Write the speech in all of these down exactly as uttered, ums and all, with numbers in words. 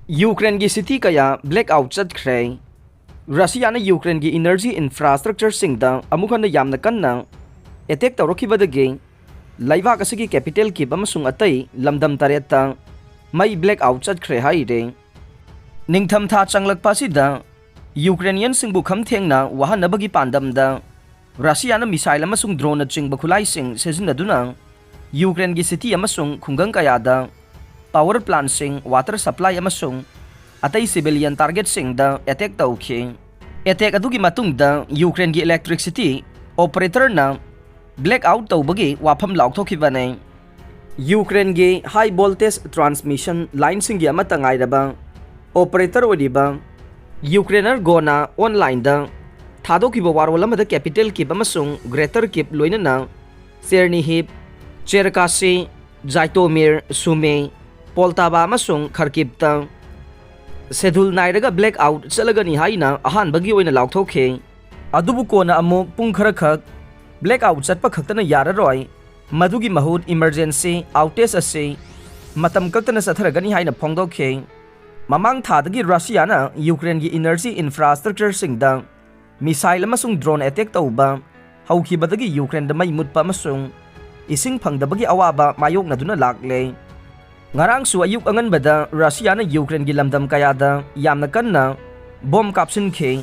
ꯌꯨꯀ꯭ꯔꯦꯟꯒꯤ ꯁꯤꯇꯤ ꯀꯌꯥ black out ꯆꯠꯈ꯭ꯔꯦ꯫ ꯔꯁꯤꯌꯥꯅ ꯌꯨꯀ꯭ꯔꯦꯟꯒꯤ ꯏꯅꯔꯖꯤ ꯏꯟꯐ꯭ꯔꯥꯁ꯭ꯇ꯭ꯔꯛꯆꯔꯁꯤꯡꯗ ꯑꯃꯨꯛ ꯍꯟꯅ ꯌꯥꯝꯅ ꯀꯟꯅ ꯑꯦꯇꯦꯛ ꯇꯧꯔꯛꯈꯤꯕꯗꯒꯤ ꯂꯩꯕꯥꯛ ꯑꯁꯤꯒꯤ ꯀꯦꯄꯤꯇꯦꯜ ꯀꯤꯞ ꯑꯃꯁꯨꯡ ꯑꯇꯩ ꯂꯝꯗꯝ ꯇꯔꯦꯠꯇ ꯃꯩ ꯕ꯭ꯂꯦꯛ ꯑꯥꯎꯠ ꯆꯠꯈ꯭ꯔꯦ ꯍꯥꯏꯔꯦ꯫ ꯅꯤꯡꯊꯝꯊꯥ ꯆꯪꯂꯛꯄ ꯑꯁꯤꯗ ꯌꯨꯀ꯭ꯔꯦꯅꯤꯌꯟꯁꯤꯡꯕꯨ ꯈꯝ ꯊꯦꯡꯅ ꯋꯥꯍꯟꯅꯕꯒꯤ ꯄꯥꯟꯗꯝꯗ ꯔꯁꯤꯌꯥꯅ ꯃꯤꯁꯥꯏꯜ ꯑꯃꯁꯨꯡ ꯗ꯭ꯔꯣꯟꯅꯆꯤꯡꯕ ꯈꯨꯠꯂꯥꯏꯁꯤꯡ ꯁꯤꯖꯤꯟꯅꯗꯨꯅ ꯌꯨꯀ꯭ꯔꯦꯟꯒꯤ ꯁꯤꯇꯤ ꯑꯃꯁꯨꯡ ꯈꯨꯡꯒꯪ ꯀꯌꯥꯗ ꯄꯥꯋꯔ ꯄ꯭ꯂꯥꯟꯁꯤꯡ, ꯋꯥꯇꯔ ꯁꯄ꯭ꯂꯥꯏ ꯑꯃꯁꯨꯡ ꯑꯇꯩ ꯁꯤꯚꯤꯂꯤꯌꯟ ꯇꯥꯔꯒꯦꯠꯁꯤꯡꯗ ꯑꯦꯇꯦꯛ ꯇꯧꯈꯤ꯫ ꯑꯦꯇꯦꯛ ꯑꯗꯨꯒꯤ ꯃꯇꯨꯡꯗ ꯌꯨꯀ꯭ꯔꯦꯟꯒꯤ ꯏꯂꯦꯛꯇ꯭ꯔꯤꯛꯁꯤꯇꯤ ꯑꯣꯄꯔꯦꯇꯔꯅ ꯕ꯭ꯂꯦꯛ ꯑꯥꯎꯠ ꯇꯧꯕꯒꯤ ꯋꯥꯐꯝ ꯂꯥꯎꯊꯣꯛꯈꯤꯕꯅꯤ꯫ ꯌꯨꯀ꯭ꯔꯦꯟꯒꯤ ꯍꯥꯏ ꯚꯣꯜꯇꯦꯖ ꯇ꯭ꯔꯥꯟꯁꯃꯤꯁꯟ ꯂꯥꯏꯟꯁꯤꯡꯒꯤ ꯑꯃꯠꯇ ꯉꯥꯏꯔꯕ ꯑꯣꯄꯔꯦꯇꯔ ꯑꯣꯏꯔꯤꯕ ꯌꯨꯀ꯭ꯔꯦꯅꯔ ꯒꯣꯅ ꯑꯣꯟꯂꯥꯏꯟꯗ ꯊꯥꯗꯣꯛꯈꯤꯕ ꯋꯥꯔꯣꯜ ꯑꯃꯗ ꯀꯦꯄꯤꯇꯦꯜ ꯀꯤꯞ ꯑꯃꯁꯨꯡ ꯒ꯭ꯔꯦꯇꯔ ꯀꯤꯞ ꯂꯣꯏꯅꯅ ꯆꯦꯔꯅꯤꯍꯤꯞ, ꯆꯦꯔꯀꯥꯁꯤ, ꯖꯥꯏꯇꯣꯃꯤꯔ, ꯁꯨꯃꯦ, ꯄꯣꯜꯇꯥꯕꯥ ꯑꯃꯁꯨꯡ ꯈꯔꯀꯤꯞꯇ ꯁꯦꯗꯨꯜ ꯅꯥꯏꯔꯒ ꯕ꯭ꯂꯦꯛ ꯑꯥꯎꯠ ꯆꯠꯂꯒꯅꯤ ꯍꯥꯏꯅ ꯑꯍꯥꯟꯕꯒꯤ ꯑꯣꯏꯅ ꯂꯥꯎꯊꯣꯛꯈꯤ꯫ ꯑꯗꯨꯕꯨ ꯀꯣꯟꯅ ꯑꯃꯨꯛ ꯄꯨꯡ ꯈꯔꯈꯛ ꯕ꯭ꯂꯦꯛ ꯑꯥꯎꯠ ꯆꯠꯄ ꯈꯛꯇꯅ ꯌꯥꯔꯔꯣꯏ, ꯃꯗꯨꯒꯤ ꯃꯍꯨꯠ ꯏꯃꯔꯖꯦꯟꯁꯤ ꯑꯥꯎꯇꯦꯖ ꯑꯁꯤ ꯃꯇꯝ ꯀꯛꯇꯅ ꯆꯠꯊꯔꯒꯅꯤ ꯍꯥꯏꯅ ꯐꯣꯡꯗꯣꯛꯈꯤ꯫ ꯃꯃꯥꯡ ꯊꯥꯗꯒꯤ ꯔꯁꯤꯌꯥꯅ ꯌꯨꯀ꯭ꯔꯦꯟꯒꯤ ꯏꯅꯔꯖꯤ ꯏꯟꯐ꯭ꯔꯥꯁ꯭ꯇ꯭ꯔꯛꯆꯔꯁꯤꯡꯗ ꯃꯤꯁꯥꯏꯜ ꯑꯃꯁꯨꯡ ꯗ꯭ꯔꯣꯟ ꯑꯦꯇꯦꯛ ꯇꯧꯕ ꯍꯧꯈꯤꯕꯗꯒꯤ ꯌꯨꯀ꯭ꯔꯦꯟꯗ ꯃꯩ ꯃꯨꯠꯄ ꯑꯃꯁꯨꯡ ꯏꯁꯤꯡ ꯐꯪꯗꯕꯒꯤ ꯑꯋꯥꯕ ꯃꯥꯌꯣꯛꯅꯗꯨꯅ ꯂꯥꯛꯂꯦ꯫ ꯉꯔꯥꯡꯁꯨ ꯑꯌꯨꯛ ꯑꯉꯟꯕꯗ ꯔꯁꯤꯌꯥꯅ ꯌꯨꯀ꯭ꯔꯦꯟꯒꯤ ꯂꯝꯗꯝ ꯀꯌꯥꯗ ꯌꯥꯝꯅ ꯀꯟꯅ ꯕꯣꯝ ꯀꯥꯞꯁꯤꯟꯈꯤ꯫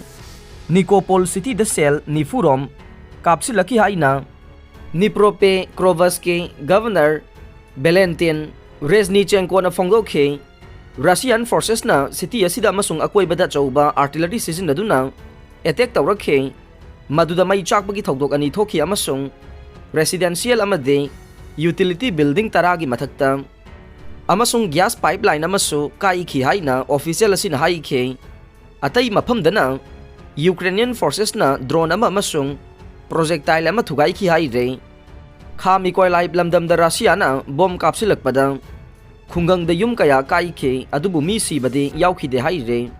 ꯅꯤꯀꯣꯄꯣꯜ ꯁꯤꯇꯤꯗ ꯁꯦꯜ ꯅꯤꯐꯨ ꯔꯣꯝ ꯀꯥꯞꯁꯤꯜꯂꯛꯈꯤ ꯍꯥꯏꯅ ꯅꯤꯄ꯭ꯔꯣꯄꯦꯀ꯭ꯔꯣꯚꯁꯀꯤ ꯒꯚꯔꯅꯔ ꯚꯦꯂꯦꯟꯇꯤꯟ ꯔꯦꯖꯅꯤꯆꯦꯟꯀꯣꯅ ꯐꯣꯡꯗꯣꯛꯈꯤ꯫ ꯔꯁꯤꯌꯥꯟ ꯐꯣꯔꯁꯦꯁꯅ ꯁꯤꯇꯤ ꯑꯁꯤꯗ ꯑꯃꯁꯨꯡ ꯑꯀꯣꯏꯕꯗ ꯑꯆꯧꯕ ꯑꯥꯔꯇꯤꯂꯔꯤ ꯁꯤꯖꯤꯟꯅꯗꯨꯅ ꯑꯦꯇꯦꯛ ꯇꯧꯔꯛꯈꯤ, ꯃꯗꯨꯗ ꯃꯩ ꯆꯥꯛꯄꯒꯤ ꯊꯧꯗꯣꯛ ꯑꯅꯤ ꯊꯣꯛꯈꯤ ꯑꯃꯁꯨꯡ ꯔꯦꯁꯤꯗꯦꯟꯁꯤꯌꯦꯜ ꯑꯃꯗꯤ ꯌꯨꯇꯤꯂꯤꯇꯤ ꯕꯤꯜꯗꯤꯡ ꯇꯔꯥꯒꯤ ꯃꯊꯛꯇ ꯑꯃꯁꯨꯡ ꯒ꯭ꯌꯥꯁ ꯄꯥꯏꯞꯂꯥꯏꯟ ꯑꯃꯁꯨ ꯀꯥꯏꯈꯤ ꯍꯥꯏꯅ ꯑꯣꯐꯤꯁꯤꯌꯦꯜ ꯑꯁꯤꯅ ꯍꯥꯏꯈꯤ꯫ ꯑꯇꯩ ꯃꯐꯝꯗꯅ ꯌꯨꯀ꯭ꯔꯦꯅꯤꯌꯟ ꯐꯣꯔꯁꯦꯁꯅ ꯗ꯭ꯔꯣꯟ ꯑꯃ ꯑꯃꯁꯨꯡ ꯄ꯭ꯔꯣꯖꯦꯛꯇꯥꯏꯜ ꯑꯃ ꯊꯨꯒꯥꯏꯈꯤ ꯍꯥꯏꯔꯦ꯫ ꯈꯥ ꯃꯤꯀꯣꯏꯂꯥꯏꯕ ꯂꯝꯗꯝꯗ ꯔꯁꯤꯌꯥꯅ ꯕꯣꯝ ꯀꯥꯞꯁꯤꯜꯂꯛꯄꯗ ꯈꯨꯡꯒꯪꯗ ꯌꯨꯝ ꯀꯌꯥ ꯀꯥꯏꯈꯤ, ꯑꯗꯨꯕꯨ ꯃꯤ ꯁꯤꯕꯗꯤ ꯌꯥꯎꯈꯤꯗꯦ ꯍꯥꯏꯔꯦ꯫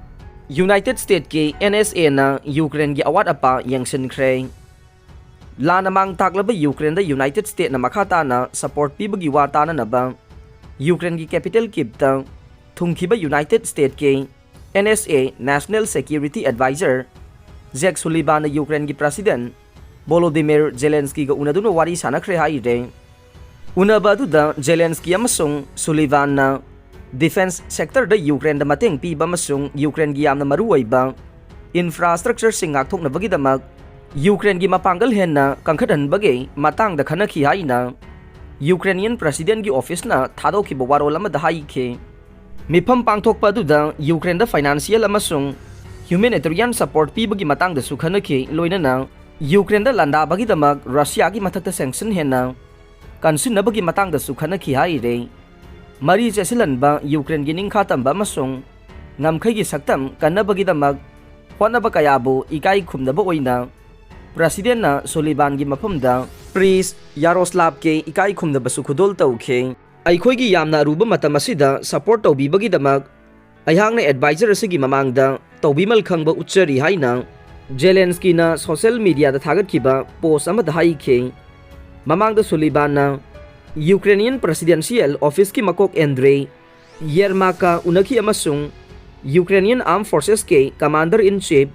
ꯌꯨꯅꯥꯏꯇꯦꯗ ꯁ꯭ꯇꯦꯠꯀꯤ ꯑꯦꯟ ꯑꯦꯁ ꯑꯦꯅ ꯌꯨꯀ꯭ꯔꯦꯟꯒꯤ ꯑꯋꯥꯠ ꯑꯄꯥ ꯌꯦꯡꯁꯤꯟꯈ꯭ꯔꯦ꯫ ꯂꯥꯟꯅ ꯃꯥꯡ ꯇꯥꯛꯂꯕ ꯌꯨꯀ꯭ꯔꯦꯟꯗ ꯌꯨꯅꯥꯏꯇꯦꯗ ꯁ꯭ꯇꯦꯠꯅ ꯃꯈꯥ ꯇꯥꯅ ꯁꯄꯣꯔꯠ ꯄꯤꯕꯒꯤ ꯋꯥ ꯇꯥꯅꯅꯕ ꯌꯨꯀ꯭ꯔꯦꯟꯒꯤ ꯀꯦꯄꯤꯇꯦꯜ ꯀꯤꯞꯇ ꯊꯨꯡꯈꯤꯕ ꯌꯨꯅꯥꯏꯇꯦꯗ ꯁ꯭ꯇꯦꯠꯀꯤ NSA National Security Advisor Jake Sullivanꯅ ꯌꯨꯀ꯭ꯔꯦꯟꯒꯤ ꯄ꯭ꯔꯁꯤꯗꯦꯟ ꯚꯣꯂꯣꯗꯤꯃꯤꯔ ꯖꯦꯂꯦꯟꯁꯀꯤꯒ ꯎꯅꯗꯨꯅ ꯋꯥꯔꯤ ꯁꯥꯟꯅꯈ꯭ꯔꯦ ꯍꯥꯏꯔꯦ꯫ ꯎꯅꯕ ꯑꯗꯨꯗ ꯖꯦꯂꯦꯟꯁꯀꯤ ꯑꯃꯁꯨꯡ ꯁꯨꯂꯤꯚꯥꯟꯅ ꯗꯤꯐꯦꯟꯁ ꯁꯦꯛꯇꯔꯗ ꯌꯨꯀ꯭ꯔꯦꯟꯗ ꯃꯇꯦꯡ ꯄꯤꯕ ꯑꯃꯁꯨꯡ ꯌꯨꯀ꯭ꯔꯦꯟꯒꯤ ꯌꯥꯝꯅ ꯃꯔꯨꯑꯣꯏꯕ ꯏꯟꯐ꯭ꯔꯥꯁ꯭ꯇ꯭ꯔꯛꯆꯔꯁꯤꯡ ꯉꯥꯛꯊꯣꯛꯅꯕꯒꯤꯗꯃꯛ ꯌꯨꯀ꯭ꯔꯦꯟꯒꯤ ꯃꯄꯥꯡꯒꯜ ꯍꯦꯟꯅ ꯀꯟꯈꯠꯍꯟꯕꯒꯤ ꯃꯇꯥꯡꯗ ꯈꯟꯅꯈꯤ ꯍꯥꯏꯅ ꯌꯨꯀ꯭ꯔꯦꯅꯤꯌꯟ ꯄ꯭ꯔꯁꯤꯗꯦꯟꯒꯤ ꯑꯣꯐꯤꯁꯅ ꯊꯥꯗꯣꯛꯈꯤꯕ ꯋꯥꯔꯣꯜ ꯑꯃꯗ ꯍꯥꯏꯈꯤ꯫ ꯃꯤꯐꯝ ꯄꯥꯡꯊꯣꯛꯄ ꯑꯗꯨꯗ ꯌꯨꯀ꯭ꯔꯦꯟꯗ ꯐꯥꯏꯅꯥꯟꯁꯤꯌꯦꯜ ꯑꯃꯁꯨꯡ ꯍ꯭ꯌꯨꯃꯦꯅꯤꯇꯔꯤꯌꯟ ꯁꯄꯣꯔꯠ ꯄꯤꯕꯒꯤ ꯃꯇꯥꯡꯗꯁꯨ ꯈꯟꯅꯈꯤ, ꯂꯣꯏꯅꯅ ꯌꯨꯀ꯭ꯔꯦꯟꯗ ꯂꯥꯟꯗꯥꯕꯒꯤꯗꯃꯛ ꯔꯁꯤꯌꯥꯒꯤ ꯃꯊꯛꯇ ꯁꯦꯡꯁꯟ ꯍꯦꯟꯅ ꯀꯟꯁꯤꯟꯅꯕꯒꯤ ꯃꯇꯥꯡꯗꯁꯨ ꯈꯟꯅꯈꯤ ꯍꯥꯏꯔꯦ꯫ ꯃꯔꯤ ꯆꯦꯠꯁꯤꯜꯍꯟꯕ, ꯌꯨꯀ꯭ꯔꯦꯟꯒꯤ ꯅꯤꯡꯈꯥ ꯇꯝꯕ ꯑꯃꯁꯨꯡ ꯉꯝꯈꯩꯒꯤ ꯁꯛꯇꯝ ꯀꯟꯅꯕꯒꯤꯗꯃꯛ ꯍꯣꯠꯅꯕ ꯀꯌꯥꯕꯨ ꯏꯀꯥꯏ ꯈꯨꯝꯅꯕ ꯑꯣꯏꯅ ꯄ꯭ꯔꯁꯤꯗꯦꯟꯅ ꯁꯨꯂꯤꯚꯥꯟꯒꯤ ꯃꯐꯝꯗ ꯄ꯭ꯔꯤꯁ ꯌꯥꯔꯣꯁꯂꯥꯚꯀꯤ ꯏꯀꯥꯏ ꯈꯨꯝꯅꯕꯁꯨ ꯈꯨꯗꯣꯜ ꯇꯧꯈꯤ꯫ ꯑꯩꯈꯣꯏꯒꯤ ꯌꯥꯝꯅ ꯑꯔꯨꯕ ꯃꯇꯝ ꯑꯁꯤꯗ ꯁꯄꯣꯔꯠ ꯇꯧꯕꯤꯕꯒꯤꯗꯃꯛ ꯑꯩꯍꯥꯛꯅ ꯑꯦꯗꯚꯥꯏꯖꯔ ꯑꯁꯤꯒꯤ ꯃꯃꯥꯡꯗ ꯇꯧꯕꯤꯃꯜ ꯈꯪꯕ ꯎꯠꯆꯔꯤ ꯍꯥꯏꯅ ꯖꯦꯂꯦꯟꯁꯀꯤꯅ ꯁꯣꯁꯤꯌꯦꯜ ꯃꯤꯗꯤꯌꯥꯗ ꯊꯥꯒꯠꯈꯤꯕ ꯄꯣꯁ ꯑꯃꯗ ꯍꯥꯏꯈꯤ꯫ ꯃꯃꯥꯡꯗ ꯁꯨꯂꯤꯚꯥꯟꯅ ꯌꯨꯀ꯭ꯔꯦꯅꯤꯌꯟ ꯄ꯭ꯔꯁꯤꯗꯦꯟꯁꯤꯌꯦꯜ ꯑꯣꯐꯤꯁꯀꯤ ꯃꯀꯣꯛ ꯑꯦꯟꯗ꯭ꯔꯦ ꯌꯦꯔꯃꯥꯀ ꯎꯅꯈꯤ ꯑꯃꯁꯨꯡ ꯌꯨꯀ꯭ꯔꯦꯅꯤꯌꯟ ꯑꯥꯔꯝ ꯐꯣꯔꯁꯦꯁꯀꯤ ꯀꯃꯥꯟꯗꯔ ꯏꯟ ꯆꯤꯐ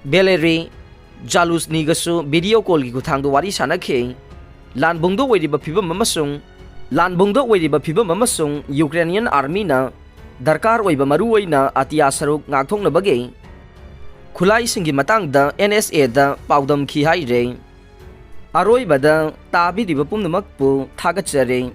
ꯚꯦꯂꯦꯔꯤ ꯖꯥꯂꯨꯁꯅꯤꯒꯁꯨ ꯚꯤꯗꯤꯑꯣ ꯀꯣꯜꯒꯤ ꯈꯨꯠꯊꯥꯡꯗ ꯋꯥꯔꯤ ꯁꯥꯟꯅꯈꯤ꯫ ꯂꯥꯟꯕꯨꯡꯗ ꯑꯣꯏꯔꯤꯕ ꯐꯤꯕꯝ ꯑꯃꯁꯨꯡ ꯂꯥꯟꯕꯨꯡꯗ ꯑꯣꯏꯔꯤꯕ ꯐꯤꯕꯝ ꯑꯃꯁꯨꯡ ꯌꯨꯀ꯭ꯔꯦꯅꯤꯌꯟ ꯑꯥꯔꯃꯤꯅ ꯗꯔꯀꯥꯔ ꯑꯣꯏꯕ ꯃꯔꯨꯑꯣꯏꯅ ꯑꯇꯤꯌꯥ ꯁꯔꯨꯛ ꯉꯥꯛꯊꯣꯛꯅꯕꯒꯤ ꯈꯨꯠꯂꯥꯏꯁꯤꯡꯒꯤ ꯃꯇꯥꯡꯗ NSAꯗ ꯄꯥꯎꯗꯝꯈꯤ ꯍꯥꯏꯔꯦ꯫ ꯑꯔꯣꯏꯕꯗ ꯇꯥꯕꯤꯔꯤꯕ ꯄꯨꯝꯅꯃꯛꯄꯨ ꯊꯥꯒꯠꯆꯔꯤ꯫